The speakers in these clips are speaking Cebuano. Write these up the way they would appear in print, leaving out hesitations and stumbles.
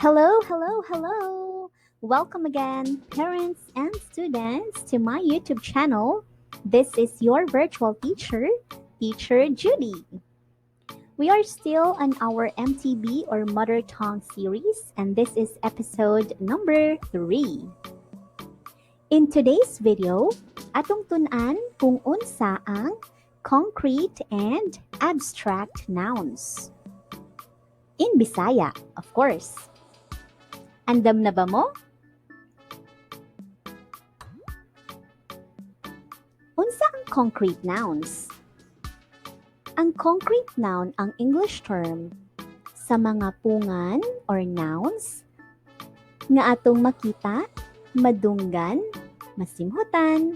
Hello, hello, hello! Welcome again, parents and students, to my YouTube channel. This is your virtual teacher, Teacher Judy. We are still on our MTB or Mother Tongue series, and this is episode number 3. In today's video, atong tun-an kung unsa ang concrete and abstract nouns. In Bisaya, of course. Andam na ba mo? Unsa ang concrete nouns? Ang concrete noun ang English term sa mga pungan or nouns nga atong makita, madunggan, masimhutan,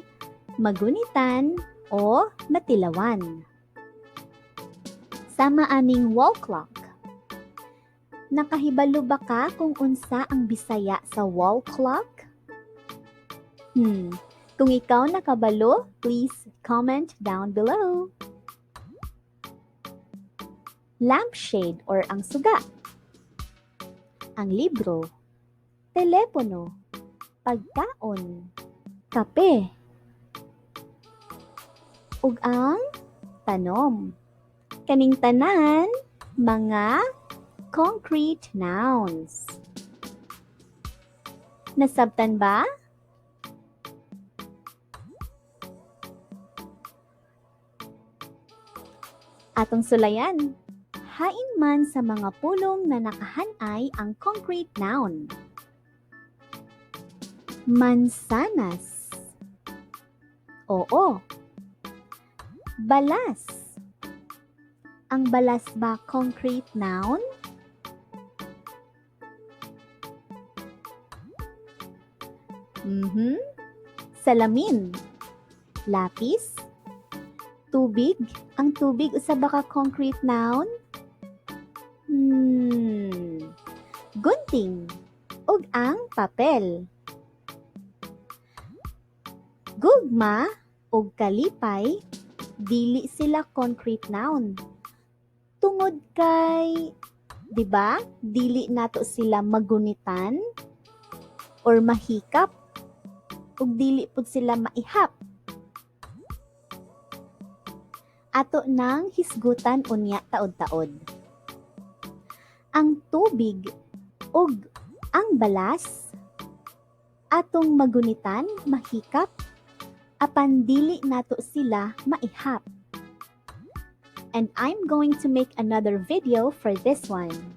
magunitan, o matilawan. Sama aning wall clock. Nakahibalo ba ka kung unsa ang Bisaya sa wall clock? Kung ikaw nakabalo, please comment down below. Lampshade or ang suga. Ang libro, telepono, pagkaon, kape, ug ang tanom. Kaning tanan, mga concrete nouns. Nasabtan ba? Atong sulayan. Hain man sa mga pulong na nakahanay ang concrete noun. Mansanas. Oo. Balas. Ang balas ba concrete noun? Salamin. Lapis. Tubig. Ang tubig usa ba ka concrete noun? Gunting. Ug ang papel. Gugma ug kalipay dili sila concrete noun. Tungod kay, 'di ba? Dili nato sila magunitan or mahikap ug dili pud sila maihap. Ato nang hisgutan unya taod-taod. Ang tubig ug ang balas atong magunitan, mahikap, apan dili nato sila maihap. And I'm going to make another video for this one.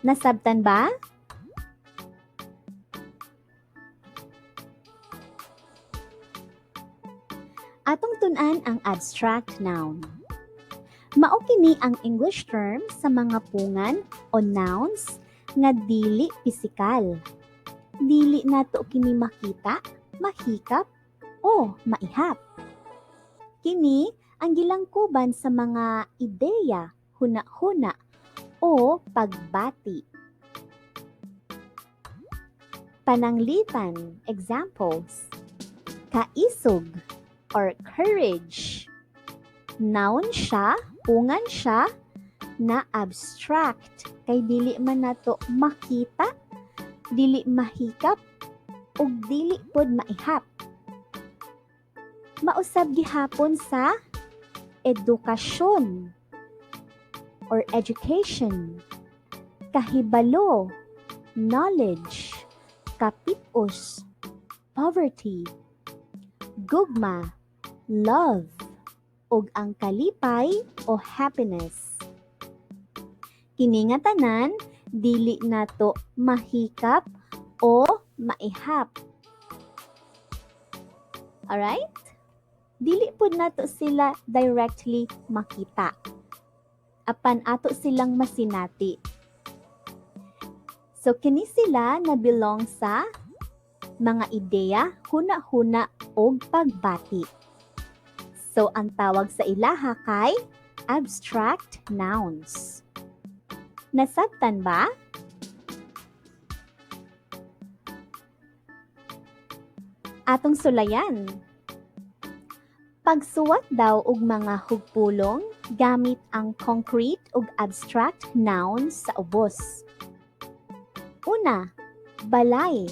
Nasabtan ba? Atong tun-an ang abstract noun. Mao kini ang English term sa mga pungan o nouns nga dili pisikal. Dili nato kini makita, mahikap, o maihap. Kini ang gilangkuban sa mga ideya, huna-huna, o pagbati. Pananglitan, examples. Kaisog or courage. Noun siya, pungan siya, na abstract. Kay dili man nato makita, dili mahikap, ug dili pod maihap. Mausab gihapon sa edukasyon or education, kahibalo, knowledge, kapitos, poverty, gugma, love, ug ang kalipay o happiness. Kini nga tanan dili nato mahikap o maihap. Alright? Dili pud nato sila directly makita. Apan ato silang masinati. So kini sila na belong sa mga ideya, huna-huna ug pagbati. So ang tawag sa ilaha kay abstract nouns. Nasabtan ba? Atong sulayan. Pagsuwat daw og mga hugpulong gamit ang concrete ug abstract nouns sa ubos. Una, balay.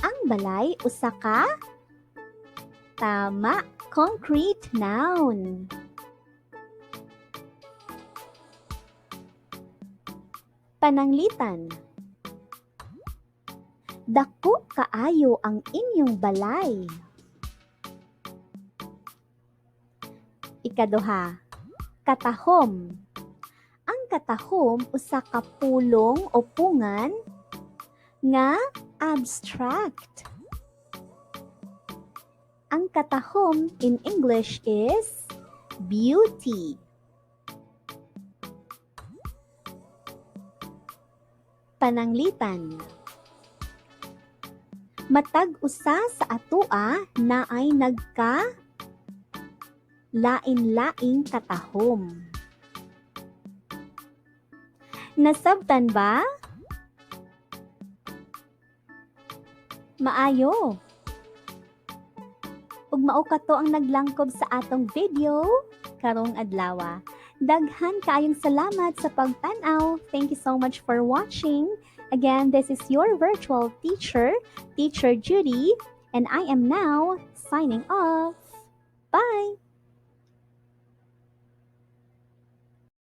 Ang balay usa ka, tama, concrete noun. Pananglitan. Dako kaayo ang inyong balay. Ikaduha, katahom. Ang katahom usa ka pulong o pungan nga abstract. Ang katahom in English is beauty. Pananglitan. Matag usa sa atoa naay nagka lain-laing katahom. Nasabtan ba? Maayo. Ug mao kato ang naglangkob sa atong video karong adlawa. Daghan kaayong salamat sa pagtan-aw. Thank you so much for watching. Again, this is your virtual teacher, Teacher Judy, and I am now signing off. Bye!